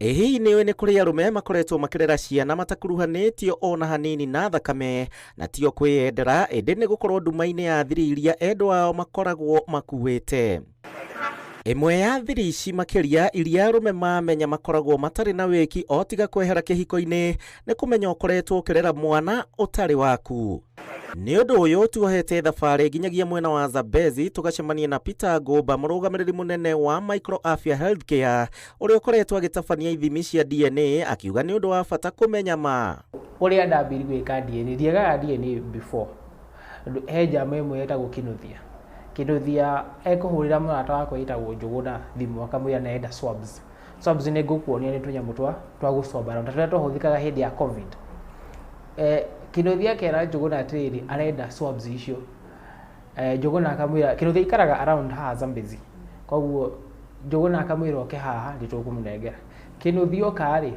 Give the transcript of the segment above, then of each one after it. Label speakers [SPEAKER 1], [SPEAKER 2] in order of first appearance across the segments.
[SPEAKER 1] Ĩ hihi nĩũĩ nĩ kũrĩ arũme makoretwo makĩrera ciana matakuruhanĩtio ona hanini na thakame, na tio kwĩyendera ĩndĩ nĩ gũkorwo nduma-inĩ ya thiri iria endwa ao makoragwo makuĩte. Ĩmwe ya thiri ici makĩria iria arũme mamenya makoragwo matarĩ na wĩki o tiga kwehera kĩhiko-inĩ nĩ kũmenya ũkoretwo ũkĩrera mwana ũtarĩ waku. Nĩ ũndũ ũyũ tuohete thabarĩ nginyagia mwena wa Zambezi tũgacemania na Peter Ngũmba, mũrũgamĩrĩri mũnene wa Micro Afya Healthcare ũrĩa ũkoretwo agĩtabania ithimi cia DNA, akiuga nĩ ũndũ wa bata kũmenya ma.
[SPEAKER 2] Ũrĩa ndambĩrĩirie gwĩka DNA, ndiekaga DNA before. He njama ĩmwe ĩtagwo Kinuthia. Kinuthia ekũhũrĩra mũrata wakwa wĩtagwo Njũgũna thimũ akamwĩra nĩ arenda swabs. Swabs nĩ ngũkuonia nĩ tũnyamũ twa gũcwaba ta tũrĩa twahũthĩkaga hĩndĩ ya COVID. Kinuthia akera Njũgũna atĩrĩrĩ, arenda swabs icio. Njũgũna akamwĩra, Kinuthia aikaraga around haha Zambezi. Koguo Njũgũna akamwĩra oke haha nĩ tũkũmũnengera. Kinuthia oka rĩ,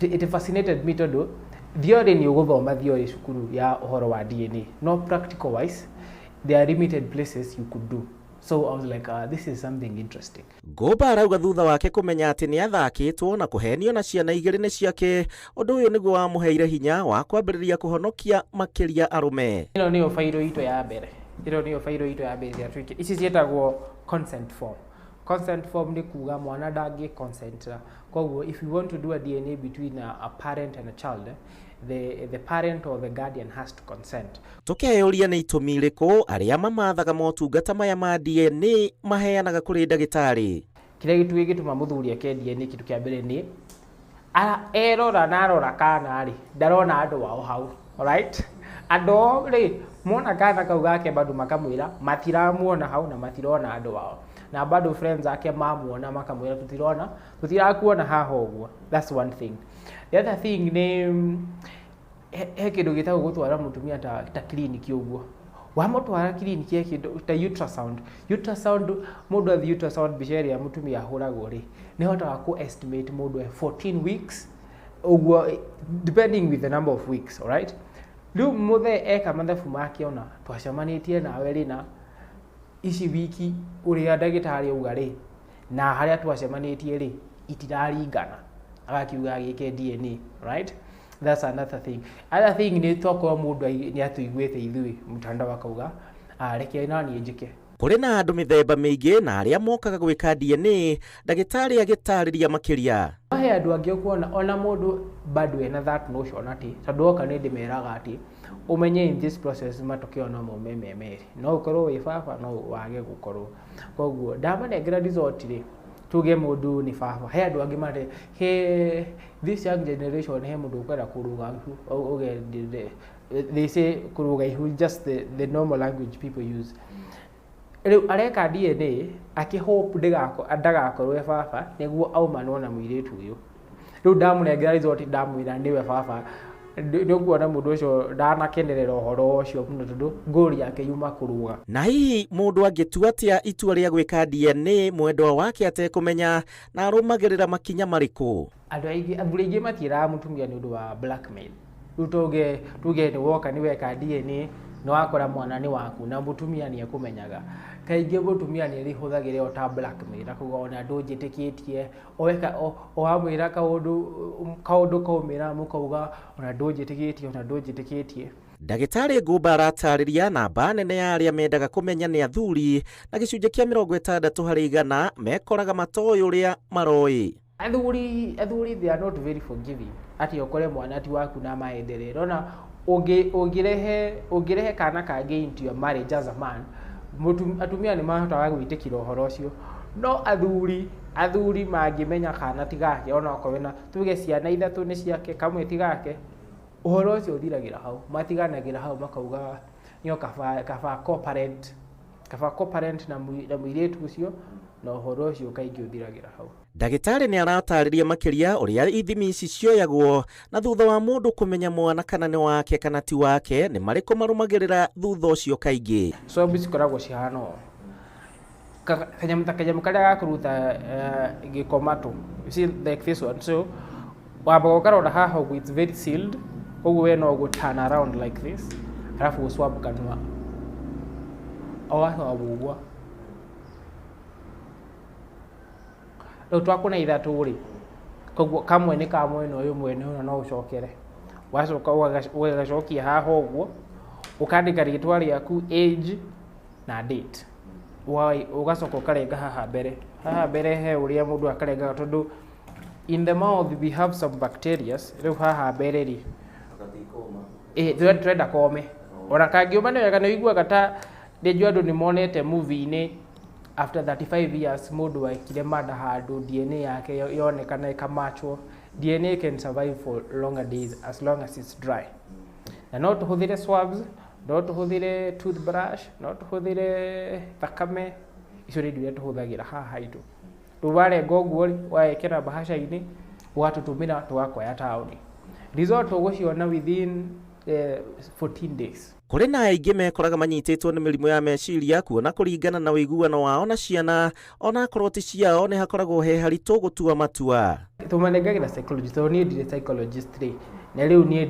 [SPEAKER 2] it fascinated me tondũ theory nĩ ũgũthoma theory cukuru ya ũhoro wa DNA, no practical wise there are limited places you could do. So I was like, this is something interesting.
[SPEAKER 1] Ngũmba arauga thutha wake kũmenya atĩ nĩ athakĩtwo na kũhenio na ciana igĩrĩ nĩ ciake, ũndũ ũyũ nĩguo wamũheire hinya wa kwambĩrĩria kũhonokia makĩria arũme.
[SPEAKER 2] Ĩno nĩyo bairũ itũ ya mbere. Ĩno nĩyo bairũ itũ ya mbere ĩrĩa twĩkĩte. Ici ciĩtagwo consent form. Consent form nĩ kuga mwana ndangĩ consent. Koguo if you want to do a DNA between a parent and a child, the parent or the guardian has to consent.
[SPEAKER 1] Tũkeyũria nĩ itũmi irĩkũ arĩa mamathaga motungata maya ma DNA maheanaga kũrĩ ndagĩtarĩ.
[SPEAKER 2] Kĩrĩa gĩtũma mũthuri eke DNA, kĩndũ kĩa mbere nĩ erora na arora kana rĩ, ndarona andũ ao hau. Alright? Andũ ao rĩ, mona kana kau gake bado makamwĩra matiramuona hau na matirona andũ ao. Na bado friends ake mamuona makamwĩra tũtirona, tũtirakuona haha ũguo. That's one thing. The other thing nĩ he kĩndũ gĩtagwo gũtwara mũtumia ta clinic ũguo. Wamũtwara clinic ya kĩndũ ta ultrasound. Ultrasound, mũndũ athiĩ ultrasound mbica ĩrĩa mũtumia ahũragwo rĩ, nĩ hotaga kũ estimate mũndũ e 14 weeks ũguo, depending with the number of weeks, alright? Rĩu mũthee eka mathabu make ona twacemanĩtie nawe rĩ na ici wiki ũrĩa ndagĩtarĩ auga rĩ na harĩa twacemanĩtie rĩ itiraringana, agakiuga agĩke DNA, right? That's another thing. Other thing nĩ tokorwo mũndũ nĩ atũiguĩte ithuĩ mtandao akauga, reke na niĩ njĩke.
[SPEAKER 1] Kũrĩ na andũ mĩthemba mĩingĩ na arĩa mokaga gwĩka DNA, ndagĩtarĩ agĩtarĩria makĩria.
[SPEAKER 2] He andũ angĩ ũkuona ona mũndũ bado ena that notion atĩ tondũ oka nĩ ndĩmeraga atĩ ũmenye in this process matokeo no maume me merĩ, no ũkorwo wĩ baba no wage gũkorwo. Koguo ndamanengera result rĩ, tuge mũndũ nĩ baba. He andũ angĩ mare he this young generation he mũndũ ũkwenda kũrũga ihu, uge they say kũrũga ihu, just the normal language people use. Rĩu areka DNA akĩhope ndagakorwo e baba nĩguo aumanwo na mũirĩtu ũyũ. Rĩu ndamũnengera result ndamwĩra nĩwe baba, nĩ ũkuona mũndũ ũcio ndanakenerera ũhoro ũcio mũno tondũ goal yake yuma kũrũga.
[SPEAKER 1] Na hihi mũndũ angĩtua atĩa itua rĩa gwĩka DNA mwendwa wake atekũmenya na arũmagĩrĩra makinya marĩkũ?
[SPEAKER 2] Andũ aingĩ, athuri aingĩ matiĩraga mũtumia nĩ ũndũ wa blackmail. Rĩu tuge nĩ woka nĩ weka DNA nĩ wakora mwana nĩ waku na mũtumia nĩ ekũmenyaga. Kaingĩ mũtumia nĩ arĩhũthagĩra ĩyo ta blackmail, akauga ona ndũnjĩtĩkĩtie, o wamwĩra kaũndũ kaumĩra mũkauga ona ndũnjĩtĩkĩtie, ona ndũnjĩtĩkĩtie.
[SPEAKER 1] Ndagĩtarĩ Ngũmba aratarĩria namba nene ya arĩa mendaga kũmenya nĩ athuri na gĩcunjĩ kĩa 60 harĩ igana mekoraga matoĩ ũrĩa maroĩ.
[SPEAKER 2] Athuri they are not very forgiving. Ati ũkore mwana ti waku na maenderee. Rona ũngĩrehe kana kangĩ into your marriage as a man, atumia nĩ mahotaga gwĩtĩkĩra ũhoro ũcio. No athuri mangĩmenya kana ti gake, ona okorwo na tuge ciana ithatũ nĩ ciake, kamwe ti gake, ũhoro ũcio ũthiragĩra hau, matiganagĩra hau makauga nĩo kaba co-parent, kaba co-parent na mũirĩtu ũcio, na ũhoro ũcio kaingĩ ũthiragĩra hau.
[SPEAKER 1] Ndagĩtarĩ nĩ aratarĩria makĩria ũrĩa ithimi ici cioyagwo na thutha wa mũndũ kũmenya mwana kana nĩ wake kana ti wake nĩ marĩkũ marũmagĩrĩra thutha ũcio kaingĩ.
[SPEAKER 2] Swab cikoragwo cihana ũũ. Kanyamũ ta kanyamũ karĩa ga kũruta gĩko matũ. You see like this one. So wambaga ũkarora haha ũguo, it's very sealed. Koguo we no ũguo turn around like this. Alafu ũswab kanua. Ũgaswab ũguo. Rĩu twakũna ithatũ rĩ, Koguo kamwe nĩ ka mwena ũyũ, mwena ũyũ no ũcokere. Wacoka ũgagacokia haha ũguo, ũkandĩka rĩtwa rĩaku, age na date. Ũgacoka ũkarenga haha mbere. Haha mbere he ũrĩa mũndũ akarengaga tondũ in the mouth we have some bacterias. Rĩu haha mbere rĩ, tũrenda kome. Ona kangĩũma nĩ wega, nĩ ũiguaga ta rĩngĩ andũ nĩ monete movie-inĩ after 35 years mũndũ ekire murder handũ DNA yake yonekana ĩkamachwo. DNA can survive for longer days as long as it's dry. Na no tũhũthĩre swabs, no tũhũthĩre toothbrush, no tũhũthĩre thakame, icio nĩ indo iria tũhũthagĩra haha haitũ. Rĩu warenga ũguo rĩ, wawekĩra mbahaca-inĩ, ũgatũtũmĩra tũgakoya taũni. Result ũgũciona within 14 days.
[SPEAKER 1] Kũrĩ na aingĩ mekoraga manyitĩtwo nĩ mĩrimũ ya meciria kuona kũringana na ũiguano wao na ciana onakorwo ti ciao nĩ hakoragwo he haritũ gũtua matua.
[SPEAKER 2] Tũmanengagĩra psychologist tondũ niĩ ndirĩ psychologist rĩ, na rĩu niĩ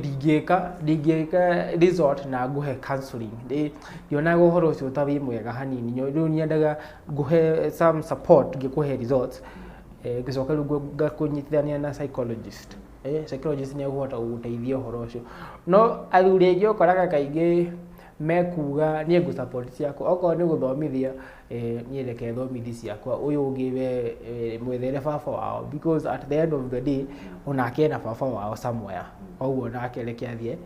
[SPEAKER 2] ndingĩka result na ngũhe counseling. Ndionaga ũhoro ũcio ta wĩ mwega hanini. Rĩu nyendaga ngũhe some support ngĩkũhe results, ngĩcoka rĩu ngakũnyitithania na psychologist. Psychologist nĩ egũhota gũgũteithia ũhoro ũcio. No athuri aingĩ ũkoraga kaingĩ mekuga niĩ ngũ support ciakwa, okorwo nĩ gũthomithia, niĩ reke thomithie ciakwa, ũyũ ũngĩ we mwethere baba wao, because at the end of the day onake ena baba wao somewhere, koguo nake reke athiĩ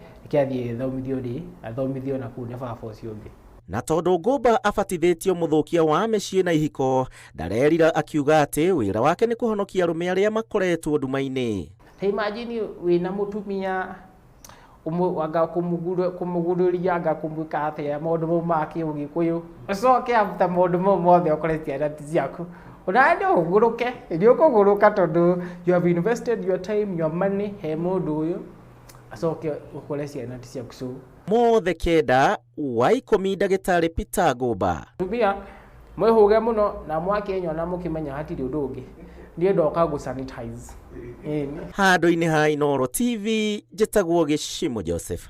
[SPEAKER 2] athomithio rĩ, athomithio na kũu nĩ baba ũcio ũngĩ.
[SPEAKER 1] Na tondũ Ngũmba abatithĩtio mũthũkia wa mĩciĩ na ihiko, ndarerira akiuga atĩ wĩra wake nĩ kũhonokia arũme arĩa makoretwo nduma-inĩ.
[SPEAKER 2] Ta imagine wĩna mũtumia anga kũmũgurũria, anga kũmwĩka atĩa maũndũ mau ma kĩũgĩkũyũ, ũcoke after maũndũ mau mothe ũkore ciana ti ciaku, ona no ũgũrũke, nĩ ũkũgũrũka tondũ you have invested your time, your money he mũndũ ũyũ, acoke ũkore ciana ti ciaku. So
[SPEAKER 1] mothe kenda wa 10 ndagĩtarĩ Peter Ngũmba.
[SPEAKER 2] Atumia mwĩhũge mũno na mwakĩnyona mũkĩmenya hatirĩ ũndũ ũngĩ, niĩ ndoka gũ sanitize.
[SPEAKER 1] Handũ-inĩ ha Inooro TV njĩtagwo Gĩcimo Joseph.